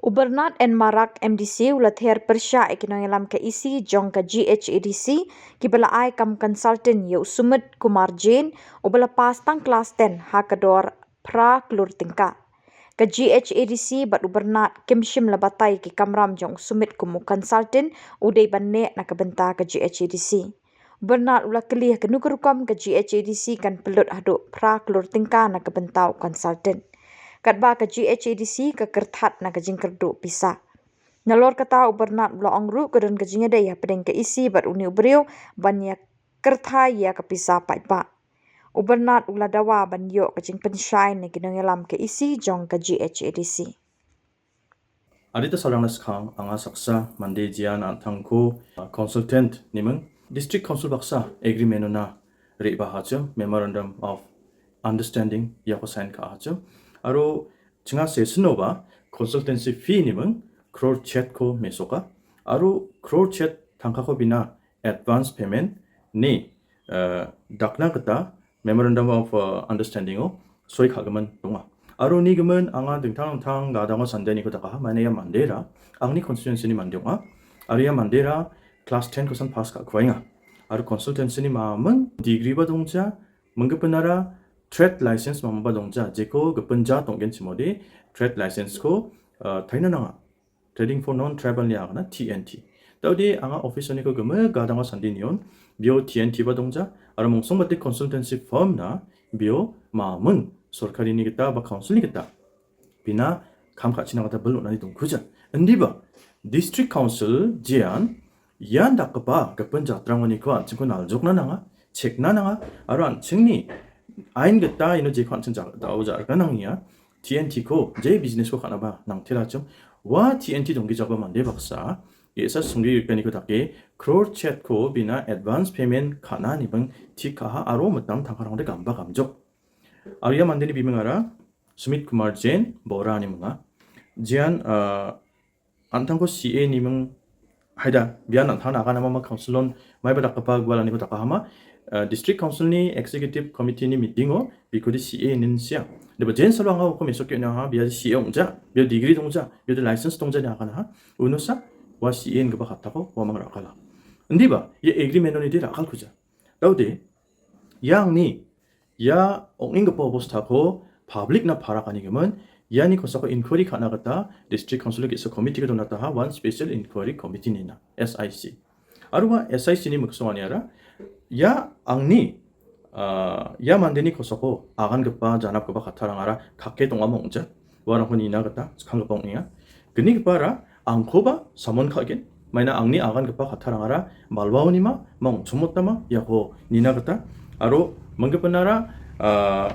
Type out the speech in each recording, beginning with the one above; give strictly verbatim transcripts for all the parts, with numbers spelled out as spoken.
U Bernard N Marak M D C u la ther persha eke nongialam ka isi jong ka G H A D C, ki bala ai kam consultant ya u Sumit Kumar Jain, u bala pas tang klas ten ha ka dor pra klur tingka. Ka G H A D C bad u Bernard kim shim la batai ki kamram jong u Sumit kum u consultant u dei ban ne na ka bynta ka G H A D C. Bernard u la kylli ha kanu ka rukom ka G H A D C kan pynlut haduh pra klur tingka na ka bynta u consultant. Katba ka G H A D C ka kyrthat na ka jingkyrduh pisa. Nalor kata u Bernard u la ong ruh ka don ka jingïadei ha pdeng ka isi bad uni u briew ban ïa kyrthai ïa ka pisa paidbah. U Bernard u la dawa ban ïoh ka jingpynshai na ki nongialam ka isi jong ka G H A D C. Adita salrangna skang anga saksa mande jian an·tangko, uh, consultant niming district council baksa agreement-ona re·bahachim, memorandum of understanding iako sign ka·achim. Aro chinga session-oba consultancy fee niming crore chet-ko mesoka. Aro crore chet tangkako bina advance payment ni, uh, dakna gita memorandum of, uh, understanding-o soi ka·gimin donga. Aro unigimin anga dingtang dingtang gadango sandeniko dakaha, mane ia mandera angni constituency-ni mande ong·a. Aro ia mandera class ten kosan pass ka·kuaenga. Aro consultancy-ni maming degree-ba dongja, minggipinara trade license mamaba dongja, jeko gipin jat ong·genchimode trade license-ko, uh, taina nanga. Trading for Non-Tribal-ni agana T N T. Daode anga office-oniko gimik gadango sandinion, bio T N T-ba dongja, aro mongsongbate consultancy firm-na bio maming sorkarini gita ba council-ni gita bina kam ka·china gita bil on·ani dongkuja. Indiba, district council jean ian dakgipa gipin jatrangoniko an·chingko naljokna nanga, chekna nanga, aro an·chingni ain gita ino jeko an·ching ja-, dao ja·rikna nangenga. T N T-ko je business-ko ka·naba nangtelachim. Ua T N T donggijaba mande baksa ge·sa songge rikaniko dake crore chet-ko bina advance payment ka·na nibing tik ka·aha aro mitam tangkarangde gamba gamjok. Aro ia mandeni bimingara Sumit Kumar Jain, Bora ine minga. Jean, ah, an·tangko C A niming haida, bian an·tangna aganama ma council-on maiba dakgipa gualaniko dakahama, ah, district council-ni executive committee-ni meeting-o bikode C A inin sia. Deba Jain salo anga uko mesoke on·aha, bia C A ong·ja, bia degree dongja, bia license dongja ine aganaha. Unosa, ua C A ingipa kattako uamang rakala. Indiba, ia agreement-onide rakalkuja. Daode, ia angni ia ong·enggipa obostako public-na parakanigimin, iani kosako inquiry ka·na gita District Council-o ge·sa committee-ko donataha, one special inquiry committee nina, S I C. Aro ua S I C-ni miksonganiara ia angni, ah, ia mandeni kosako agangipa janapgipa kattarangara kake dongamo ong·ja. Uarangko nina gita skanggipa ong·enga. Gnigipara angkoba samon ka·gen. Maina angni agangipa kattarangara balwaonima, ma ong·chongmotama iako nina gita. Aro manggipinara, ah,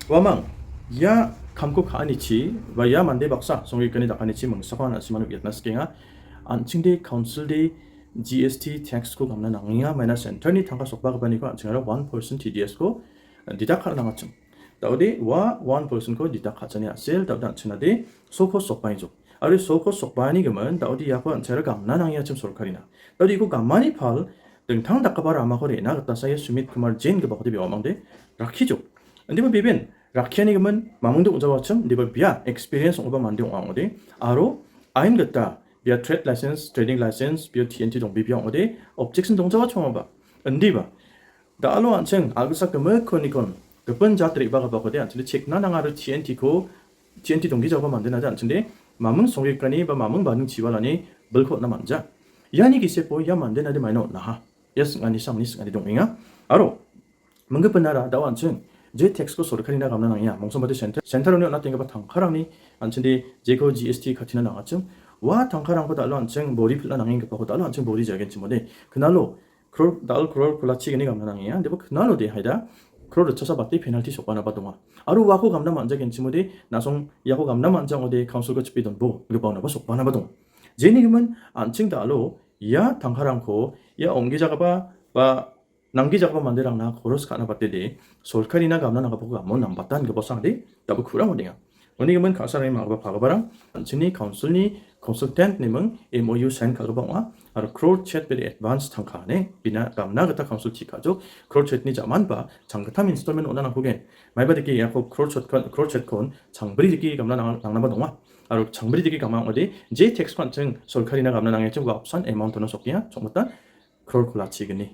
uamang ia kamko ka·anichi ba ia mande baksa songgigani dakanichi mingsako an·a simano uiatna sikenga. An·chingde council-de G S T tax-ko gamna nangenga. Maina center-ni tangka sokbagipaniko an·chingara one percent T D S-ko deduct ka·na nangachim. Daode ua one percent-ko deduct ka·chani a·sel, daode an·chingade soko sokbaijok. Aro soko sokbaani gimin, daode iako an·chingara gamna nangeachim sorkarina. Daode iko gamani pal, dingtang dakgipa ramako re·na gita saia Sumit Kumar Jain gipakode bia uamangde rakkijok. Indiba beben, rakkiani gimin, mamungde ong·jawachim, indiba bia experience ong·gipa mande ong·a ong·ode. Aro ain gita, bia trade license, trading license, bia T N T dongbebia ong·ode, objection dongjawachim ong·aba. Indiba, da·alo an·ching a·gitsa gimikkonikon gipin jat re·bagipakode an·chingde chekna nanga aro T N T-ko, T N T donggijaba mandenade an·chingde maming songgikani ba maming baning chibalani bilko on·na man·ja. Iani gisepo ia mandenade maina on·aha. Ia sing·ani sangni sing·ani dong·enga. Aro manggipinara da·o an·ching je tax-ko sorkarina gamna nangenga. Mongsongbate center, center-oni on·atenggipa tangkarangni an·chingde jeko G S T katina nangachim. Ua tangkarangko da·alo an·ching bori pil·na nangenggipako da·alo an·ching bori jagenchimode. Knalo crore, dal crore kolachigni gamna nangenga. Deba knalode haida crore ritchasa bate penalty sokanaba donga. Aro uako gamna man·jagenchimode, na·song iako gamna man·ja ong·ode council-ko chipe donbo, gipaonaba sokbanaba donga. Jeni gimin, an·ching da·alo ia tangkarangko ia ong·gijagaba ba nanggijagipa manderangna koros ka·na batede sorkarina gamna nanggipa gamo nambata ingipa sangde dabo kurang on·enga. Uni gimin ka·sa rangni manggipa pagiparang an·chingni council-ni consultant niming M O U sign ka·gipa ong·a aro crore chet bede advance tangka ine bina gamna gita council chi ka·jok. Crore chetni ja·manba changgittam installment on·na nangkugen. Maiba dike iako crore chet-, crore chetkon changbri dike gamna nang-, nangnaba donga. Aro changbri dike gama ong·ode, je tax-ko an·ching sorkarina gamna nangenchim ua apsan amount-ona sokenga, chongmota crore-ko lachigni.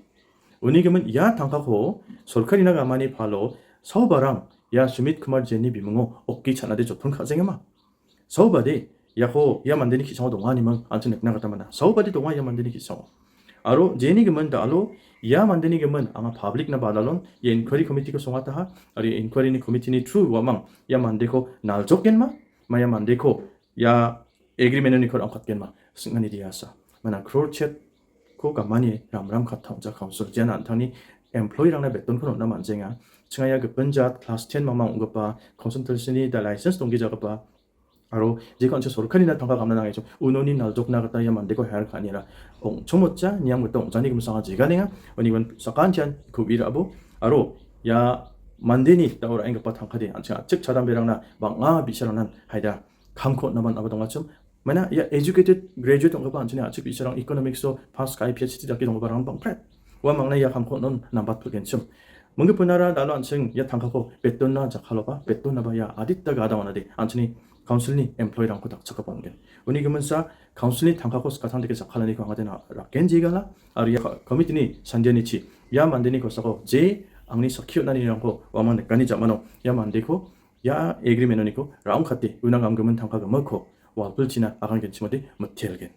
Uni gimin ia tangkako sorkarina gamani palo saobarang ia Sumit Kumar Jain-ni bimungo okki cha·nade joton ka·jengema. Saobade iako ia mandeni ki·sango donga ineba an·ching nikna gita man·a. Saobade donga ia mandeni ki·sango. Aro jeni gimin da·alo ia mandeni gimin anga public-na badalon ia inquiry committee-ko songataha, aro ia inquiry-ni committee-ni through uamang ia mandeko naljokenma, ma ia mandeko ia agreement-oniko ra·ongkatgenma sing·ani diasa. Mana crore check-ko gamani ramram katta ong·ja council. Jean an·tangni employee-rangna betonko on·na man·jenga. Chinga ia gipin jat class ten mamang ong·gipa consultancy-ni da license donggijagipa aro jeko an·ching sorkarina tangka gamna nangenchim unoni naljokna gita ia mandeko hire ka·anira ong·chongmotja niam gita ong·jani gimin sanga jeganenga. Uni gimin sakantian ku·bira·bo aro ia mandeni da·o ra·enggipa tangkade an·ching a·chik chadamberangna bang·a bi·sarangnan haida kamko on·na man·aba dongachim. Mana ia educated graduate ong·gipa an·chingni a·chik bi·sarang economics-o pass ka·e P H D dake donggiparang bang·pret. Ua mangna ia kamko on·on nambatpilgenchim. Minggipunara da·alo an·ching ia tangkako betonna jakkaloba, betonnaba ia adita gadang on·ade an·chingni council-ni employee-rangko dakchakgipa ong·gen. Uni giminsa council-ni tangkako skatang dake jakkalaniko angade na-, rakgen jegala, aro ia ko-, committee-ni sandianichi ia mandeni kosako je angni sakki on·anirangko uamang nikani jamano ia mandeko ia agreement-oniko ra·ongkate unang amgimin tangka gimikko walpilchina agangenchimode mitelgen.